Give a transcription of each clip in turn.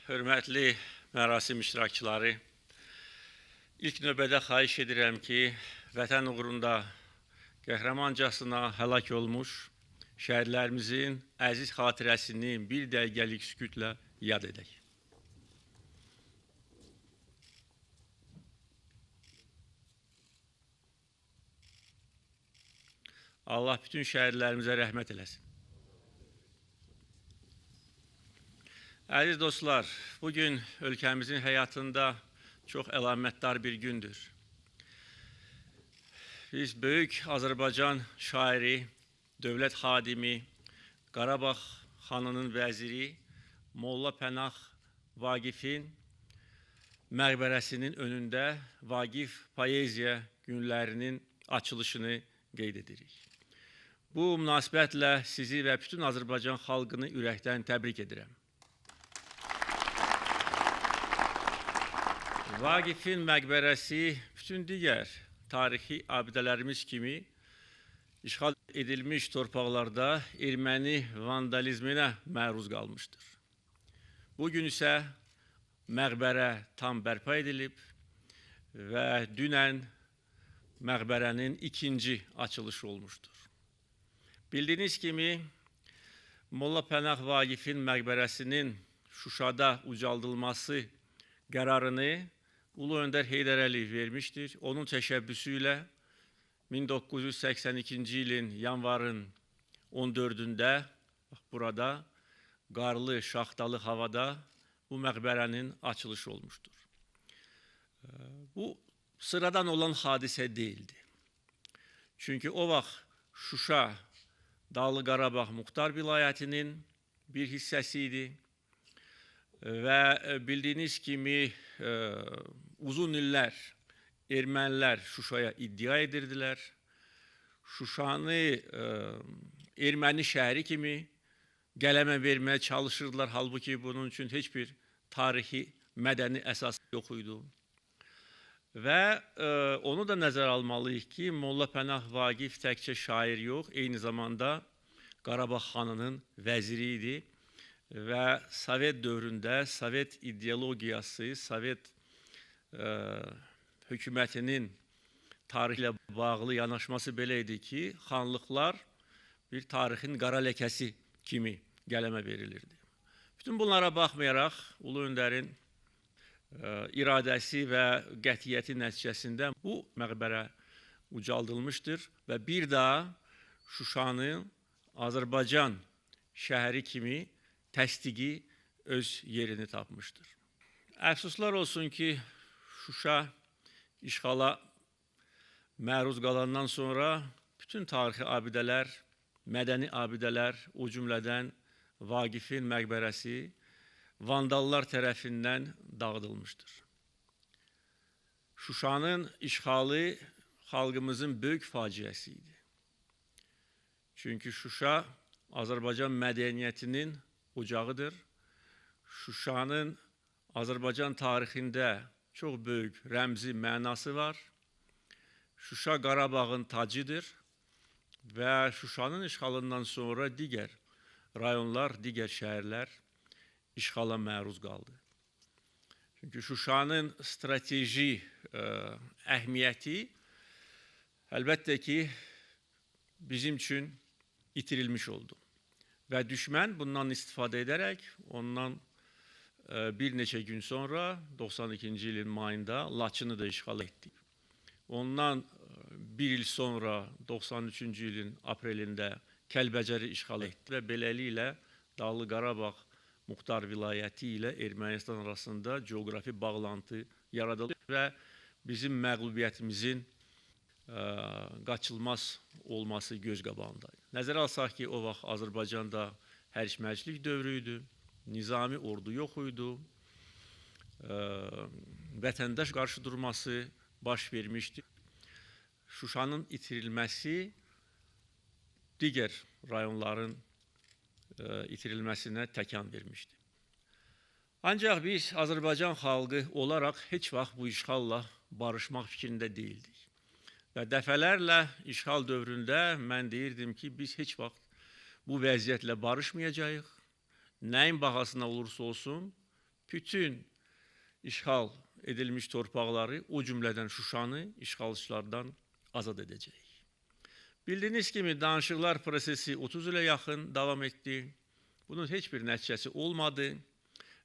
Hörmətli mərasim iştirakçıları, ilk növbədə xahiş edirəm ki, vətən uğrunda qəhrəmancasına həlak olmuş şəhidlərimizin əziz xatirəsini bir dəqiqəlik sükutla yad edək. Allah bütün şəhidlərimizə rəhmət eləsin. Əziz dostlar, bugün ölkəmizin həyatında çox əlamətdar bir gündür. Biz böyük Azərbaycan şairi, dövlət xadimi, Qarabağ xanının vəziri Molla Pənah Vaqifin məqbərəsinin önündə Vaqif Poeziya günlərinin açılışını qeyd edirik. Bu münasibətlə sizi və bütün Azərbaycan xalqını ürəkdən təbrik edirəm. Vaqifin məqbərəsi bütün digər tarixi abidələrimiz kimi işğal edilmiş torpaqlarda erməni vandalizminə məruz qalmışdır. Bugün isə məqbərə tam bərpa edilib və dünən məqbərənin ikinci açılışı olmuşdur. Bildiyiniz kimi Molla Pənah Vaqifin məqbərəsinin Şuşada ucaldılması qərarını Ulu Öndər Heydər Əliyev vermişdir. Onun təşəbbüsü ilə 1982-ci ilin yanvarın 14-ündə burada qarlı, şaxtalı havada bu məqbərənin açılışı olmuşdur. Bu sıradan olan hadisə deyildi. Çünki o vaxt Şuşa Dağlıq Qarabağ Muxtar Vilayətinin bir hissəsi idi və bildiyiniz kimi uzun illər ermənilər Şuşaya iddia edirdilər. Şuşanı erməni şəhəri kimi qələmə verməyə çalışırdılar. Halbuki bunun üçün heç bir tarixi, mədəni əsas yox idi. Və onu da nəzərə almalıyıq ki, Molla Pənah Vaqif təkcə şair yox, eyni zamanda Qarabağ xanının vəziri idi və Sovet dövründə Sovet ideologiyası, Sovet hökumətinin tarixlə bağlı yanaşması belə idi ki, xanlıqlar bir tarixin qara ləkəsi kimi qələmə verilirdi. Bütün bunlara baxmayaraq Ulu Öndərin iradəsi və qətiyyəti nəticəsində bu məqbərə ucaldılmışdır və bir daha Şuşanın Azərbaycan şəhəri kimi təsdiqi öz yerini tapmışdır. Əfsuslar olsun ki, Şuşa işğala məruz qalandan sonra bütün tarixi abidələr, mədəni abidələr, o cümlədən Vaqifin məqbərəsi vandallar tərəfindən dağıdılmışdır. Şuşanın işğalı xalqımızın böyük faciəsi idi. Çünki Şuşa Azərbaycan mədəniyyətinin ocağıdır. Şuşanın Azərbaycan tarixində çox böyük rəmzi mənası var. Şuşa Qarabağın tacıdır və Şuşanın işğalından sonra digər rayonlar, digər şəhərlər işğala məruz qaldı. Çünki Şuşanın strateji əhəmiyyəti əlbəttə ki, bizim üçün itirilmiş oldu. Və düşmən bundan istifadə edərək ondan bir neçə gün sonra 92-ci ilin mayında Laçını da işğal etdi. Ondan bir il sonra 93-cü ilin aprelində Kəlbəcəri işğal etdi və beləliklə Dağlıq Qarabağ Muxtar Vilayəti ilə Ermənistan arasında coğrafi bağlantı yaradıldı və bizim məğlubiyyətimizin qaçılmaz olması göz qabağındaydı. Nəzərə alsaq ki, o vaxt Azərbaycanda hərc-mərclik dövrü idi, nizami ordu yox idi, vətəndaş qarşı durması baş vermişdi. Şuşanın itirilməsi digər rayonların itirilməsinə təkan vermişdi. Ancaq biz Azərbaycan xalqı olaraq heç vaxt bu işğalla barışmaq fikrində deyildik. Və dəfələrlə işğal dövründə mən deyirdim ki, biz heç vaxt bu vəziyyətlə barışmayacağıq. Nəyin bahasına olursa olsun, Bütün işğal edilmiş torpaqları, o cümlədən Şuşanı işğalçılardan azad edəcəyik. Bildiyiniz kimi danışıqlar prosesi 30 ilə yaxın davam etdi. Bunun heç bir nəticəsi olmadı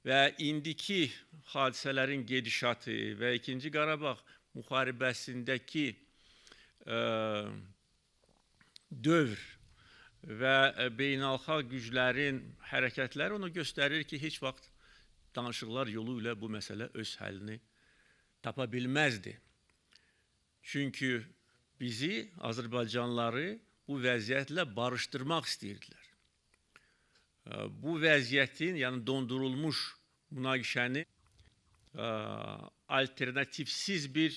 və indiki hadisələrin gedişatı və 2-ci Qarabağ müharibəsindəki dövr və beynəlxalq güclərin hərəkətləri onu göstərir ki, heç vaxt danışıqlar yolu ilə bu məsələ öz həllini tapa bilməzdi. Çünki bizi, Azərbaycanlıları bu vəziyyətlə barışdırmaq istəyirdilər. Bu vəziyyətin, yəni dondurulmuş münaqişəni alternativsiz bir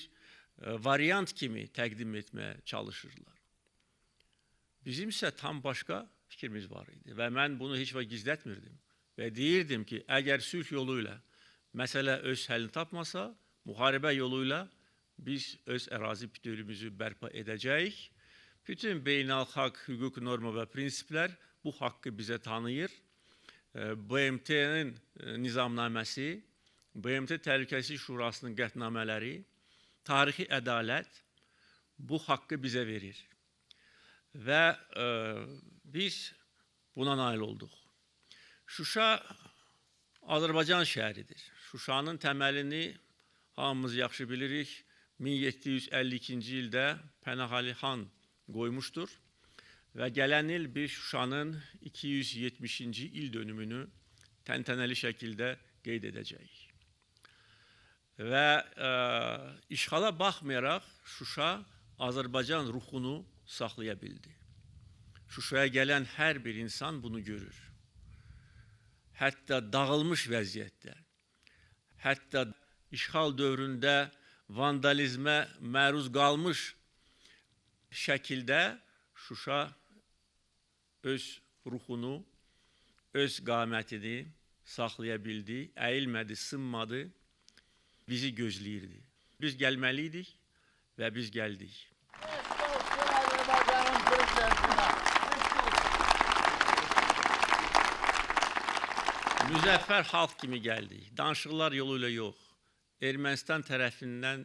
variant kimi təqdim etməyə çalışırdılar. Bizim isə tam başqa fikrimiz var idi və mən bunu heç vaxt gizlətmirdim. Və deyirdim ki, əgər sülh yolu ilə məsələ öz həllini tapmasa, müharibə yolu ilə biz öz ərazi bütövlüyümüzü bərpa edəcəyik. Bütün beynəlxalq hüquq norma və prinsiplər bu haqqı bizə tanıyır. BMT-nin nizamnaməsi, BMT Təhlükəsizlik Şurasının qətnamələri, tarixi ədalət bu haqqı bizə verir. Və biz buna nail olduq. Şuşa Azərbaycan şəhəridir. Şuşanın təməlini hamımız yaxşı bilirik. 1752-ci ildə Pənahəli xan qoymuşdur və gələn il biz Şuşanın 270-ci il dönümünü təntənəli şəkildə qeyd edəcəyik. Və işğala baxmayaraq Şuşa Azərbaycan ruhunu saxlaya bildi. Şuşaya gələn hər bir insan bunu görür. Hətta dağılmış vəziyyətdə, hətta işğal dövründə vandalizmə məruz qalmış şəkildə Şuşa öz ruhunu, öz qamətini saxlaya bildi, əyilmədi, sınmadı, bizi gözləyirdi. Biz gəlməli idik və biz gəldik. Müzəffər xalq kimi gəldik. Danışıqlar yolu ilə yox. Ermənistan tərəfindən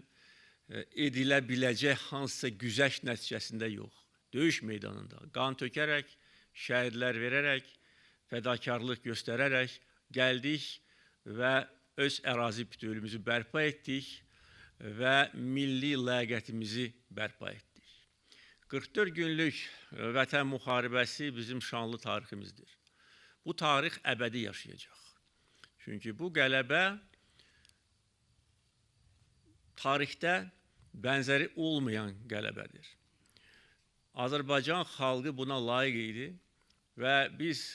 edilə biləcək hansısa güzəşt nəticəsində yox. Döyüş meydanında qan tökərək, şəhidlər verərək, fədakarlıq göstərərək gəldik və öz ərazi bütövlüyümüzü bərpa etdik və milli ləyaqətimizi bərpa etdik. 44 günlük vətən müharibəsi bizim şanlı tariximizdir. Bu tarix əbədi yaşayacaq. Çünki bu qələbə tarixdə bənzəri olmayan qələbədir. Azərbaycan xalqı buna layiq idi və biz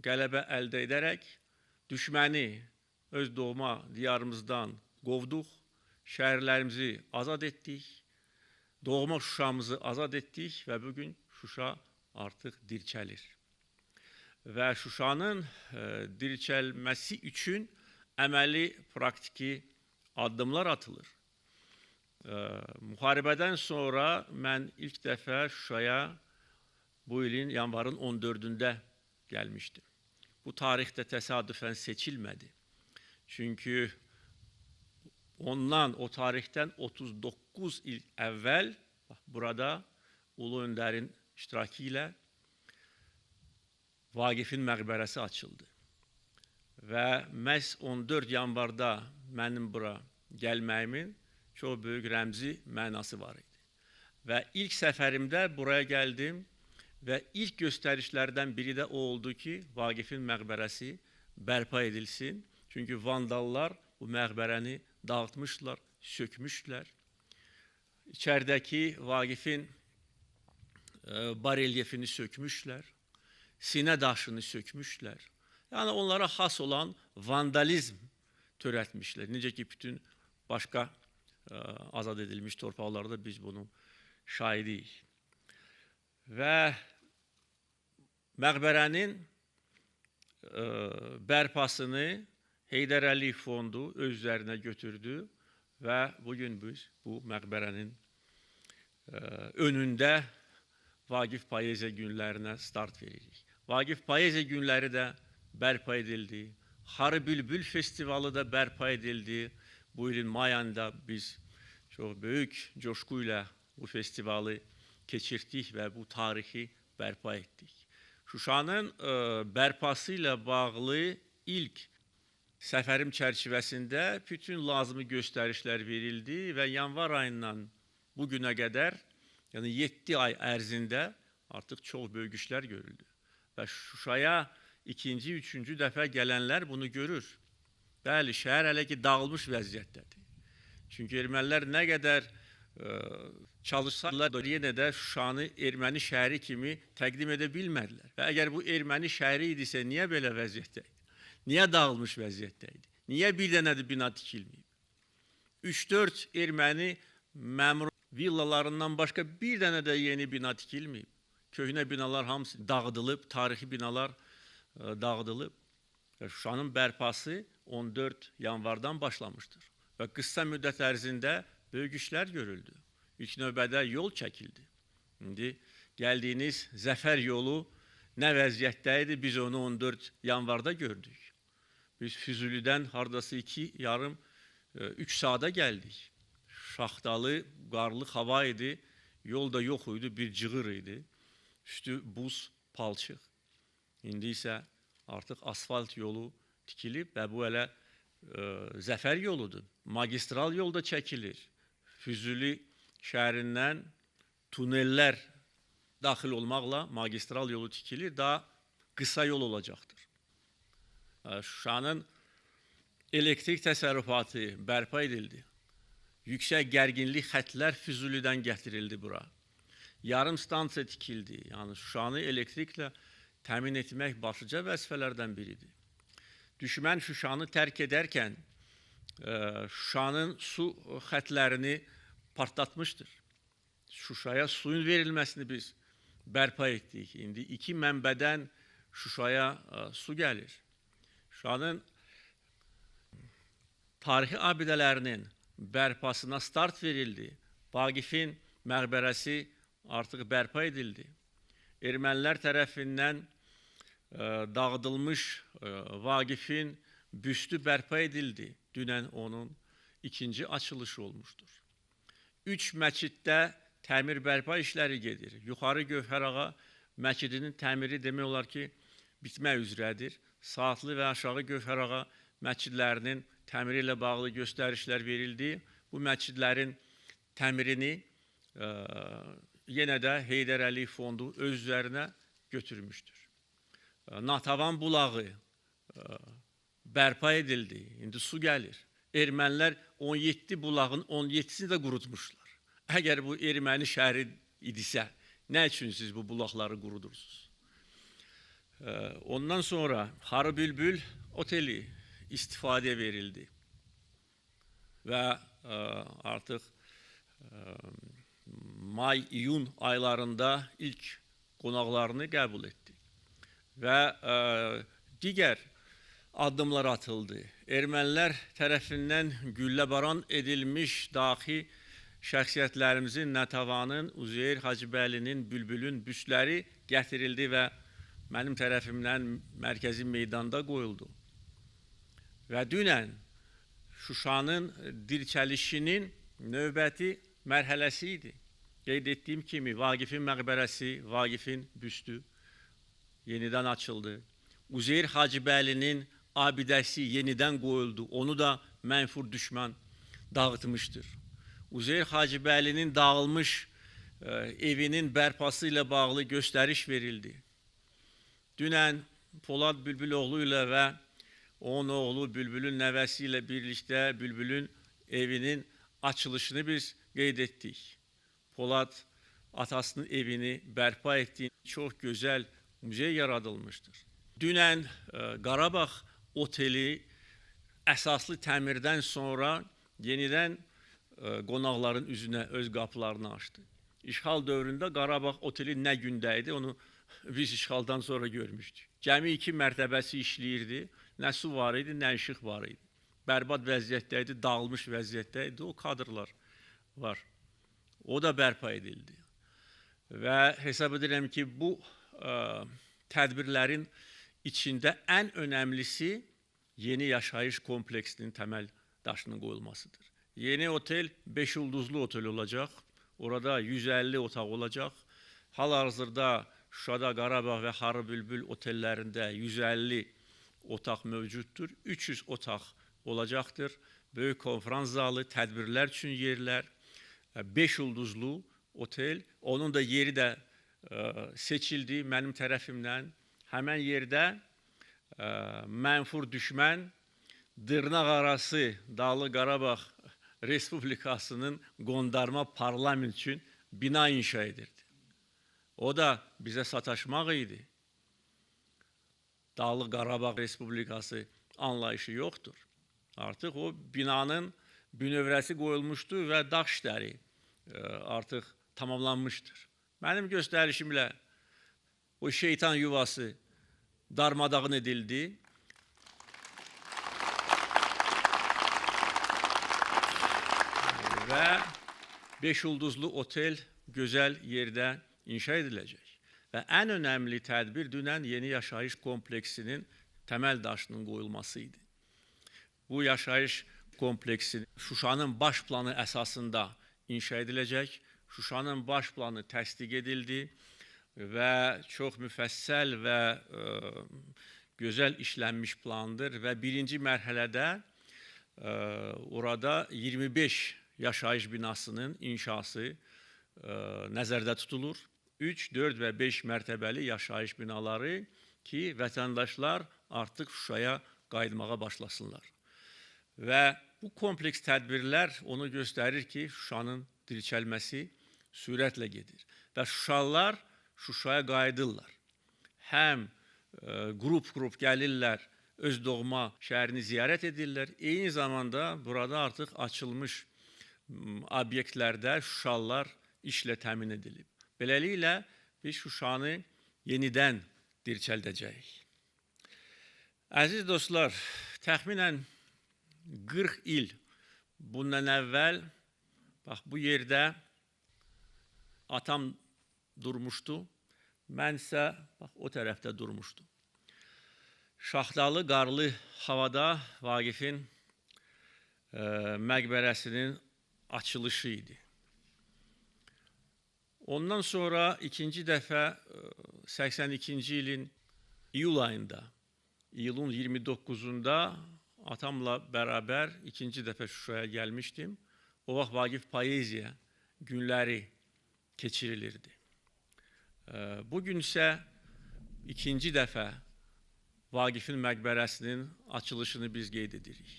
qələbə əldə edərək düşməni öz doğma diyarımızdan qovduq, şəhərlərimizi azad etdik, doğma Şuşamızı azad etdik və bugün Şuşa artıq dirçəlir. Və Şuşanın dirçəlməsi üçün əməli, praktiki addımlar atılır. Müharibədən sonra mən ilk dəfə Şuşaya bu ilin yanvarın 14-ündə gəlmişdim. Bu tarix də təsadüfən seçilmədi. Çünki ondan, o tarixdən 39 il əvvəl burada Ulu Öndərin iştirakı ilə Vaqifin məqbərəsi açıldı. Və məhz 14 yanvarda mənim bura gəlməyimin çox böyük rəmzi mənası var idi. Və ilk səfərimdə buraya gəldim və ilk göstərişlərdən biri də o oldu ki, Vaqifin məqbərəsi bərpa edilsin. Çünki vandallar bu məqbərəni dağıtmışdılar, sökmüşdülər. İçəridəki Vaqifin barelyefini sökmüşlər, sinə daşını sökmüşlər. Yəni onlara xas olan vandalizm törətmişlər. Necə ki, bütün başqa azad edilmiş torpaqlarda biz bunun şahidiyik. Və məqbərənin bərpasını Heydər Əliyev Fondu öz üzərinə götürdü və bugün biz bu məqbərənin önündə Vaqif Poeziya günlərinə start veririk. Vaqif Poeziya günləri də bərpa edildi. Xarı Bülbül Festivalı da bərpa edildi. Bu ilin may ayında biz çox böyük coşquyla bu festivalı keçirtdik və bu tarixi bərpa etdik. Şuşanın bərpası ilə bağlı ilk səfərim çərçivəsində bütün lazımi göstərişlər verildi və yanvar ayından bu günə qədər, yəni 7 ay ərzində artıq çox böyük işlər görüldü. Və Şuşaya ikinci, üçüncü dəfə gələnlər bunu görür. Bəli, şəhər hələ ki dağılmış vəziyyətdədir. Çünki ermənilər nə qədər çalışsalar da yenə də Şuşanı erməni şəhəri kimi təqdim edə bilmədilər. Və əgər bu erməni şəhəri idisə, niyə belə vəziyyətdə idi? Niyə dağılmış vəziyyətdə idi? Niyə bir dənə də bina tikilməyib? 3-4 erməni məmur villalarından başqa bir dənə də yeni bina tikilməyib. Köhnə binalar hamısı dağıdılıb, tarixi binalar dağıdılıb. Və Şuşanın bərpası 14 yanvardan başlamışdır. Və qısa müddət ərzində böyük işlər görüldü. İlk növbədə yol çəkildi. İndi gəldiyiniz Zəfər yolu nə vəziyyətdə idi, biz onu 14 yanvarda gördük. Biz Füzulidən hardasa 2,5-3 saata gəldik. Şaxtalı, qarlı hava idi, yol da yox idi, bir cığır idi. Üstü buz, palçıq. İndi isə artıq asfalt yolu tikilib və bu elə Zəfər yoludur. Magistral yol da çəkilir. Füzuli şəhərindən tunellər daxil olmaqla magistral yolu tikilir, daha qısa yol olacaqdır. Şuşanın elektrik təsərrüfatı bərpa edildi. Yüksək gərginlik xətlər Füzulidən gətirildi bura. Yarım stansiya tikildi. Yəni Şuşanı elektriklə təmin etmək başlıca vəzifələrdən biridir. Düşmən Şuşanı tərk edərkən Şuşanın su xətlərini partlatmışdır. Şuşaya suyun verilməsini biz bərpa etdik. İndi 2 mənbədən Şuşaya su gəlir. Şuşanın tarixi abidələrinin bərpasına start verildi. Vaqifin məqbərəsi artıq bərpa edildi. Ermənilər tərəfindən dağıdılmış Vaqifin büstü bərpa edildi. Dünən onun ikinci açılışı olmuşdur. 3 məsciddə təmir bərpa işləri gedir. Yuxarı Gövhərağa məscidinin təmiri demək olar ki, bitmək üzrədir. Saatlı və Aşağı Gövhərağa məscidlərinin təmiri ilə bağlı göstərişlər verildi. Bu məscidlərin təmirini yenə də Heydər Əliyev Fondu öz üzərinə götürmüşdür. Natavan bulağı bərpa edildi. İndi su gəlir. Ermənilər 17 bulağın 17-sini də qurutmuşlar. Əgər bu erməni şəhəri idisə, nə üçün siz bu bulaqları qurudursunuz? Ondan sonra Xarı Bülbül oteli istifadəyə verildi. Və artıq may-iyun aylarında ilk qonaqlarını qəbul etdi. Və digər addımlar atıldı. Ermənilər tərəfindən gülləbaran edilmiş daxi şəxsiyyətlərimizin, Natavanın, Uzeyir Hacıbəylinin, Bülbülün büstləri gətirildi və mənim tərəfimdən mərkəzi meydanda qoyuldu. Və dünən Şuşanın dirçəlişinin növbəti mərhələsi idi. Qeyd etdiyim kimi Vaqifin məqbərəsi, Vaqifin büstü yenidən açıldı. Uzeyir Hacıbəylinin abidəsi yenidən qoyuldu. Onu da mənfur düşmən dağıtmışdır. Uzeyir Hacıbəylinin dağılmış evinin bərpası ilə bağlı göstəriş verildi. Dünən Polad Bülbüloğlu ilə və onun oğlu Bülbülün nəvəsi ilə birlikdə Bülbülün evinin açılışını biz qeyd etdik. Polad atasının evini bərpa etdiyi çox gözəl muzey yaradılmışdır. Dünən Qarabağ oteli əsaslı təmirdən sonra yenidən qonaqların üzünə öz qapılarını açdı. İşğal dövründə Qarabağ oteli nə gündə idi, onu biz işğaldan sonra görmüşdük. Cəmi 2 mərtəbəsi işləyirdi, nə su var idi, nə işıq var idi. Bərbad vəziyyətdə idi, dağılmış vəziyyətdə idi, o kadrlar var. O da bərpa edildi. Və hesab edirəm ki, bu tədbirlərin içində ən önəmlisi yeni yaşayış kompleksinin təməl daşının qoyulmasıdır. Yeni otel 5 ulduzlu otel olacaq. Orada 150 otaq olacaq. Hal-hazırda Şuşada, Qarabağ və Xarı Bülbül otellərində 150 otaq mövcuddur. 300 otaq olacaqdır. Böyük konfrans zalı, tədbirlər üçün yerlər, 5 ulduzlu otel. Onun da yeri də seçildi mənim tərəfimdən. Həmən yerdə mənfur düşmən dırnaq arası Dağlıq Qarabağ Respublikasının qondarma parlament üçün bina inşa edirdi. O da bizə sataşmaq idi. Dağlıq Qarabağ Respublikası anlayışı yoxdur. Artıq o binanın bünövrəsi qoyulmuşdu və dağ işləri artıq tamamlanmışdır. Mənim göstərişimlə o şeytan yuvası darmadağın edildi. Və 5 ulduzlu otel gözəl yerdə inşa ediləcək. Və ən önəmli tədbir dünən yeni yaşayış kompleksinin təməl daşının qoyulması idi. Bu yaşayış kompleksi Şuşanın baş planı əsasında inşa ediləcək. Şuşanın baş planı təsdiq edildi və çox müfəssəl və gözəl işlənmiş plandır və birinci mərhələdə orada 25 yaşayış binasının inşası nəzərdə tutulur. 3, 4 və 5 mərtəbəli yaşayış binaları ki, vətəndaşlar artıq Şuşaya qayıtmağa başlasınlar. Və bu kompleks tədbirlər onu göstərir ki, Şuşanın dirçəlməsi sürətlə gedir. Və Şuşalılar Şuşaya qayıdırlar. Həm qrup-qrup gəlirlər, öz doğma şəhərini ziyarət edirlər. Eyni zamanda burada artıq açılmış obyektlərdə Şuşalılar işlə təmin edilib. Beləliklə biz Şuşanı yenidən dirçəldəcəyik. Əziz dostlar, təxminən 40 il bundan əvvəl bax bu yerdə atam durmuşdu. Mən isə bax o tərəfdə durmuşdum. Şaxtalı, qarlı havada Vaqifin məqbərəsinin açılışı idi. Ondan sonra ikinci dəfə 82-ci ilin iyul ayında, iyulun 29-unda atamla bərabər ikinci dəfə Şuşaya gəlmişdim. O vaxt Vaqif Poeziya günləri keçirilirdi. Bugün isə ikinci dəfə Vaqifin məqbərəsinin açılışını biz qeyd edirik.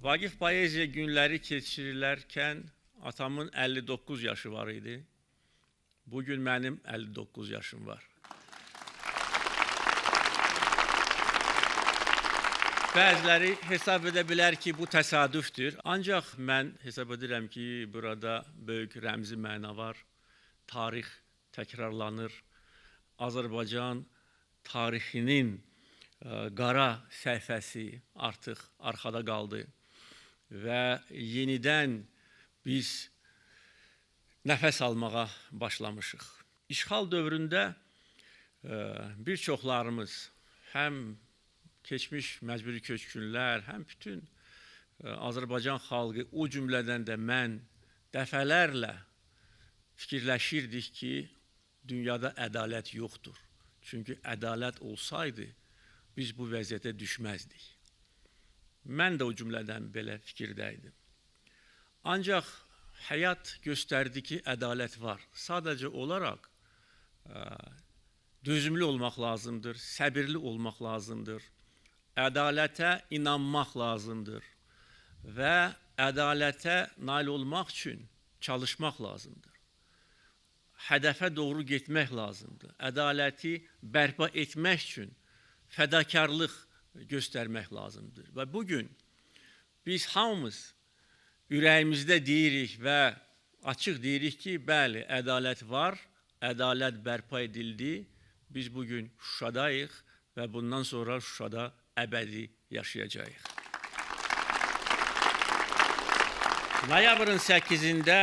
Vaqif Poeziya günləri keçirilərkən atamın 59 yaşı var idi. Bugün mənim 59 yaşım var. Bəziləri hesab edə bilər ki, bu təsadüfdür. Ancaq mən hesab edirəm ki, burada böyük rəmzi məna var. Tarix təkrarlanır. Azərbaycan tarixinin qara səhifəsi artıq arxada qaldı və yenidən biz nəfəs almağa başlamışıq. İşğal dövründə bir çoxlarımız həm keçmiş məcburi köçkünlər, həm bütün Azərbaycan xalqı, o cümlədən də mən dəfələrlə fikirləşirdik ki, dünyada ədalət yoxdur. Çünki ədalət olsaydı, biz bu vəziyyətə düşməzdik. Mən də o cümlədən belə fikirdə idim. Ancaq həyat göstərdi ki, ədalət var. Sadəcə olaraq dözümlü olmaq lazımdır, səbirli olmaq lazımdır, ədalətə inanmaq lazımdır və ədalətə nail olmaq üçün çalışmaq lazımdır. Hədəfə doğru getmək lazımdır. Ədaləti bərpa etmək üçün fədakarlıq göstərmək lazımdır. Və bugün biz hamımız ürəyimizdə deyirik və açıq deyirik ki, bəli, ədalət var, ədalət bərpa edildi. Biz bugün Şuşadayıq və bundan sonra Şuşada əbədi yaşayacağıq. Noyabrın 8-də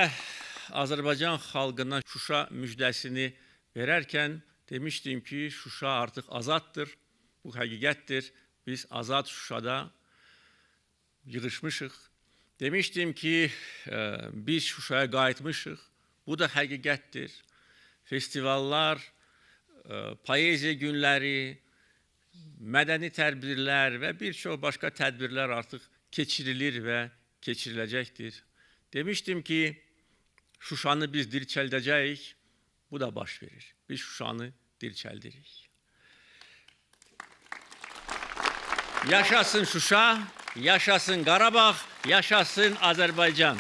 Azərbaycan xalqına Şuşa müjdəsini verərkən demişdim ki, Şuşa artıq azaddır, bu həqiqətdir Biz Azad Şuşada yığışmışıq. Demiştim ki, biz Şuşaya qayıtmışıq. Bu da həqiqətdir. Festivallar, poeziya günləri, mədəni tədbirlər və bir çox başqa tədbirlər artıq keçirilir və keçiriləcəkdir. Demiştim ki, Şuşanı biz dirçəldəcəyik. Bu da baş verir. Biz Şuşanı dirçəldirik. Yaşasın Şuşa, yaşasın Qarabağ, yaşasın Azərbaycan.